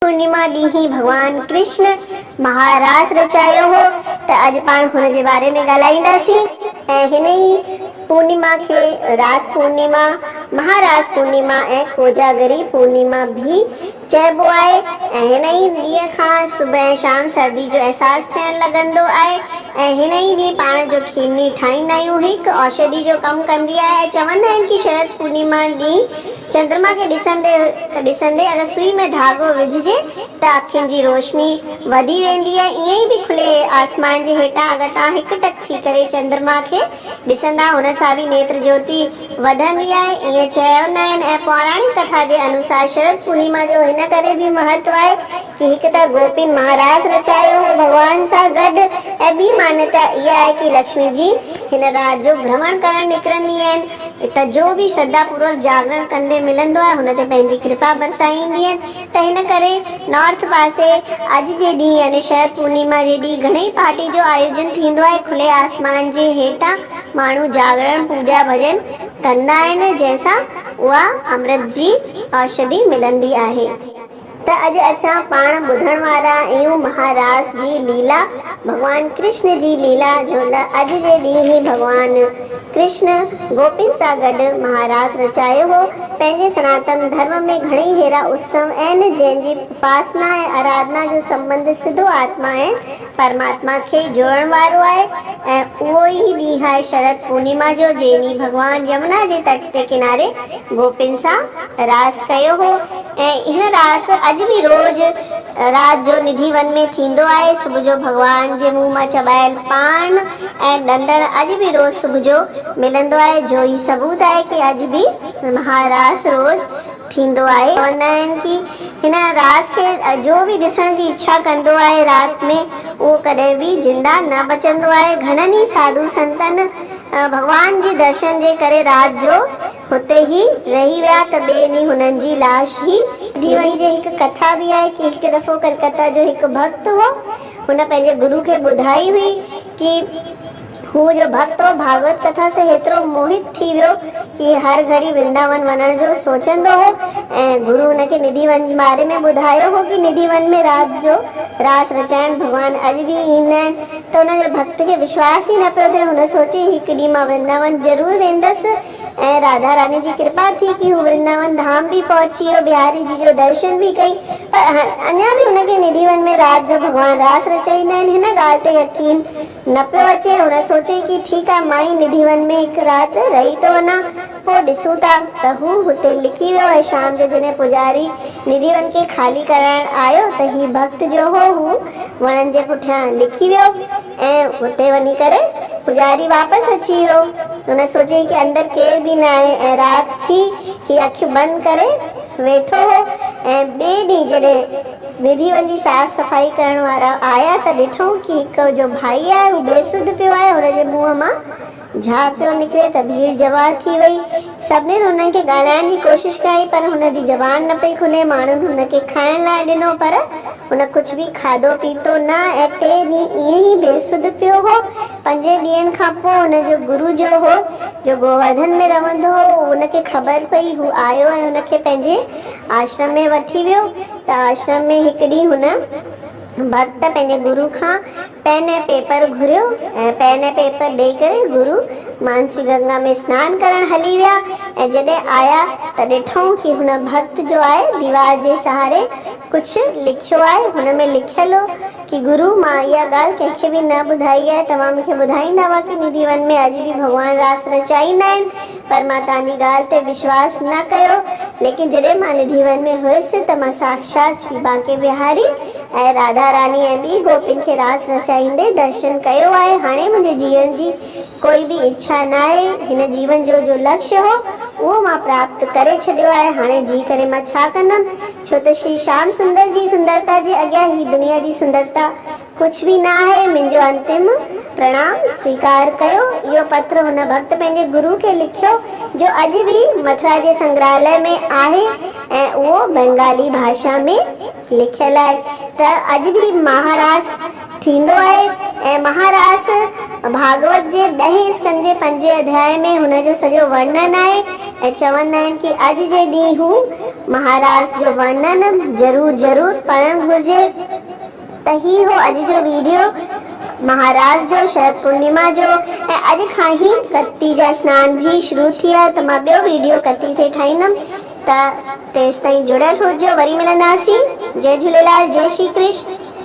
پورنيما ڏينهن ئي ڀڳوان ڪرشن مهاراس رچايو هو ته اڄ پاڻ هن جي باري ۾ ڳالهائينداسين ۽ هن ئي پورنيما کي راس پورنيما، مهاراس پورنيما ۽ ڪوجاگري پورنيما به چئبو آهي ۽ هن ئي ڏينهن کان صبح ۽ شام سردي جو احساس ٿيڻ لڳندو آهي ۽ هن ئي ڏينهن پاڻ جو کيرڻي ٺاهيندا آهيون هڪ اوشڌي جو ڪم ڪندي آهي ۽ چوندا آهن ڪي شرد پورنيما ڏينهن چندرما کي ڏسندي ڏسندي اگر سوئي ۾ ڌاڳو وجهجي ته اکين جي روشني وڌي ويندي آهي ائين ئي به کلي آسمان جي هيٺان اگر توهان هڪ ٽڪ ٿي ڪري چندرما کي ڏسندا هن سان به نيتر جوتي وڌندي آهي ائين چوندا آهن ۽ پوراڻڪ ڪٿا جي انوسار شرد پورنيما جو هن ڪري به مهتو آهي ڪي هڪ ته گوپين مهاراس رچايو هو ڀڳوان سان گڏ ۽ ٻي مانيتا اها آهي ڪي لڪشمي جي هن رات جو ڀرمڻ ڪرڻ نڪرندي آهن ته جو به شرڌا پوروڪ جاگرڻ ڪندي ملندو آهي هن تي پنهنجي ڪرپا برسائيندي آهن ته هن ڪري نارٿ پاسي اڄ جي ڏينهن يعني شرد پورنيما جي ڏينهن گهڻي پارٽي جو آيوجن ٿيندو آهي کلي آسمان جي هيٺان ماڻهو جاگرڻ پوڄا ڀڄن ڪندا آهن جنهن سان اها امرت جي اوشڌي ملندي آهي. ته اڄ اسان پاڻ ٻڌڻ وارا آهيون مهاراس جي ليلا، ڀڳوان ڪرشن جي ليلا جو ته اڄ جي ڏينهن ئي ڀڳوان ڪرشن گوپين سان گڏ مهاراس رچايو هو. پنهنجي سناتن ڌرم ۾ گهڻئي ههڙا اتسو آهن جنهن جي اپاسنا ۽ آراڌنا جو سنٻنڌ سڌو آتما ۽ پرماتما کي جوڙڻ وارو آهي ۽ اهو ئي ڏينهن آهي شرد پورنيما جو جنهن ڏينهن ڀڳوان يمنا جي تٽ تي ڪناري گوپين سان راس ڪيو هو ۽ هن راس اڄ به روز رات جو نڌي ون ۾ ٿيندو آهي. صبح جو ڀڳوان جي منهن مان چٻايل پاڻ ۽ ڏندڻ اڄ به روز صبح جو ملندو آهي جو هي ثبوت آهي ڪي اڄ به مهاراس روز ٿيندو آهي. چوندا آهن ڪي هن راز کي جو به ڏسڻ جي اڇا ڪندو آهي رات ۾ اهو ڪڏهن به زنده نه بچندو آهي. گهڻن ئي ساڌو سنتن ڀڳوان جي درشن جي ڪري رات جو هتي ئي رهي ويا ته ٻئي ڏينهن هنن جي لاش ئي ٿي وئي. جي هڪ ڪٿا به آهي ڪي هڪ دفعو ڪلڪتا جو هڪ ڀڳت هو هن پنهنجي گرو کي ٻڌائي هئي ڪي هو جو ڀڳت هو ڀاڳوت ڪٿا سي هيترو موهت ٿي ويو ڪي هر گهڙي ورنداون وڃڻ جو سوچندو هو ۽ گرو هن کي نڌي ون باري ۾ ٻڌايو هو ڪي نڌي ون ۾ رات جو راس رچائڻ ڀڳوان اڄ به ايندا آهن ته ان جو ڀڳت کي وشواس ئي نه پيو ٿئي هن سوچي هڪ ڏينهن مان ورنداون ضرور ويندس ۽ راڌا راني جي ڪرپا ٿي ڪي هو ورنداون ڌام به پهچي ويو بهاري جي جو درشن به ڪئي پر اڃا به هن کي نڌي ون ۾ رات جو ڀڳوان راس رچائيندا آهن هن ڳالهه تي يقين نه پيو اچي. هن سوچيو ڪي ٺيڪ آهي مان ئي نڌي ون ۾ هڪ رات رهي ٿو وڃان پوء ڏسون ٿا. ته هو هتي لڪي ويو ۽ شام جو جڏهن پوڄاري نڌي ون کي خالي ڪرائڻ آيو ته هي ڀڳت جو هو هو وڻن جي پٺيان لڪي ويو ۽ هتي وڃي ڪري پوڄاري واپس اچي ويو. هن سوچيائين ڪي اندر ڪير به نه آهي ۽ رات ٿي هي اکيون بند ڪري ويٺو هو ۽ ٻئي ڏينهن جڏهن نڌي ون جي صاف صفائي ڪرڻ وارا آيا ته ڏٺائون ڪي هڪ جو ڀائي آهي هو بي سڌ پيو آهي هن جي منهن مان جهاڳ پيو نڪري ته ڀيڙ جمع ٿي وئي سڀنين هن کي ڳالهائڻ جي ڪوشش ڪئي پر هن جي زبان نه پئي کلي ماڻهن هن کي کائڻ لاء ڏنو پر هن ڪجهه به کاڌو پيتو نه ۽ ٽي ڏينهن ائين ئي بي سڌ پيو هو پنجين ڏينهن کان پوء هن جو گرو جو هو جو گوورڌن ۾ رهندو هو ان کي خبر پئي هو آيو ۽ هن کي پنهنجي آشرم ۾ وٺي ويو ته آشرم ۾ هڪ ڏينهن هن ڀڳت پنهنجي گرو کان پين ۽ پيپر گهريو ۽ پين ۽ پيپر ڏئي ڪري گرو مانسي گنگا ۾ سنان ڪرڻ هلي ويا ۽ جڏهن آيا ته ڏٺائون ڪي هن ڀڳت جو آهي ديوار جي سهاري ڪجهه لکيو آهي هن ۾ لکيل هو ڪي گرو مان اها ڳالهه ڪنهن کي به نه ٻڌائي آهي توهان مون کي ٻڌائيندا هئا ڪي نڌي ون ۾ اڄ به ڀڳوان راس رچائيندا آهن پر مان توهان جي ڳالهه تي وشواس نه ڪيو، ليڪن جڏهن مان نڌي ون ۾ هيس ته مان ساکشات شري بانڪي بهاري ۽ راڌا راني ۽ ٻي گوپين کي راس رچائيندي درشن ڪيو آهي، هاڻي منهنجي جيئڻ جي ڪوئي به اڇا ناهي، هن جيون جو جو لڪشيه هو، اهو مان پراپت ڪري ڇڏيو آهي، هاڻي جي ڪري مان ڇا ڪندم، ڇو ته شري شام سندر جي سندرتا جي اڳيان هي دنيا جي سندرتا ڪجهه به نه آهي، منهنجو انتم پرڻام سويڪار ڪيو. اهو پتر هن ڀڳت پنهنجي گرو کي لکيو، جو اڄ به مٿرا جي سنگرهاليه ۾ آهي ۽ اهو بينگالي ڀاشا ۾ لکيل آهي ته اڄ به مهاراس ٿيندو آهي ۽ مهاراس ڀاڳوت جي ڏهين اسڪنڌ جي پنجين اڌياء ۾ هن جو سڄو ورنن آهي ۽ چوندا آهن ڪي اڄ جي ڏينهن هو. مهاراس جو ورنن ضرور ضرور پڙهڻ گهرجي. ته هي هو اڄ جو ويڊيو مهاراس جو شرد پورنيما جو ۽ اڄ کان ئي ڪتي جا سنان به شروع ٿي ويا ته مان ٻيو ويڊيو ڪتي تي ٺاهيندم ته تيستائين جڙيل هجو وري ملنداسين جئي جهوليلال جئي شري ڪرشن.